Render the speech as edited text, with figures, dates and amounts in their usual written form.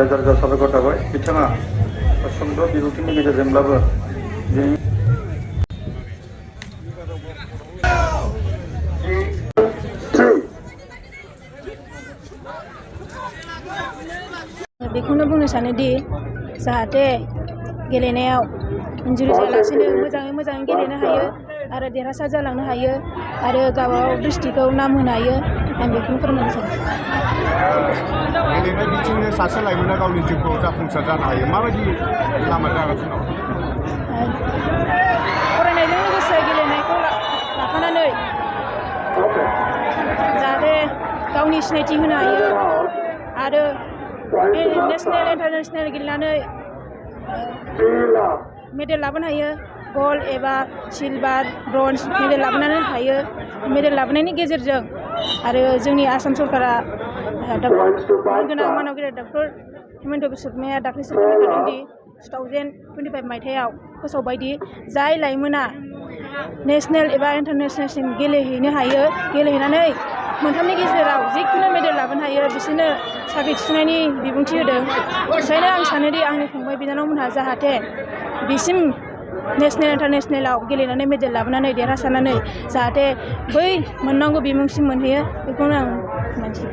रोजा रोजा साबायखर थाबाय बिथाङा सुंद' बिबुंथिनि गेजेरजोंब्लाबो जोंनि बेखौनो बुंनो सानोदि जाहाथे गेलेनायाव इन्जुरि जायालासेनो मोजाङै गेलेनो हायो आरो देरहासार जालांनो हायो आरो गावबागाव डिस्ट्रिक्टआव नाम होनो हायो आं बेखौनो फोरमायनो सानो। गेलेनाय बिथिंजों सासे लाइमोना गावनि जिउखौ जाफुंसार जानो हायो माबायदि लामा जागासिनो दं? फरायनायजों लोगोसे गेलेनायखौ लाफानानै जाहाथे गावनि सिनायथि होनो हायो आरो नेसनेल इन्टारनेसनेल गेलेनानै मेडेल लाबोनो हायो। गल्ड एबा सिलभार ब्रन्ज मेडेल लाबोनो हायो। मेडेल लाबोनायनि गेजेरजों आरो जोंनि आसाम सरकारा गोनां मानव गेदेर डक्टर हिमन्त बिश्व शर्माया दाख्लैसो फोरमायखादोंदि 2025 मायथाइयाव फोसावबायदि जाय लाइमोना नेसनेल एबा इन्टारनेसनेलसिम गेलेहैनो हायो गेलेहैनानै मोनथामनि गेजेराव जिखुनु मेडेल लाबोनो हायो बिसोरनो साख्रि थिसननायनि बिबुंथि होदों। ओंखायनो आं सानोदि आंनि फंबाय बिनानावमोनहा जाहाथे बिसिम नेसनेल इन्टारनेसनेलाव गेलेनानै मेडेल लाबोनानै देरहासारनानै जाहाथे बै मोननांगौ बिमुंसिम मोनहैयो बेखौनो आं मिथियो।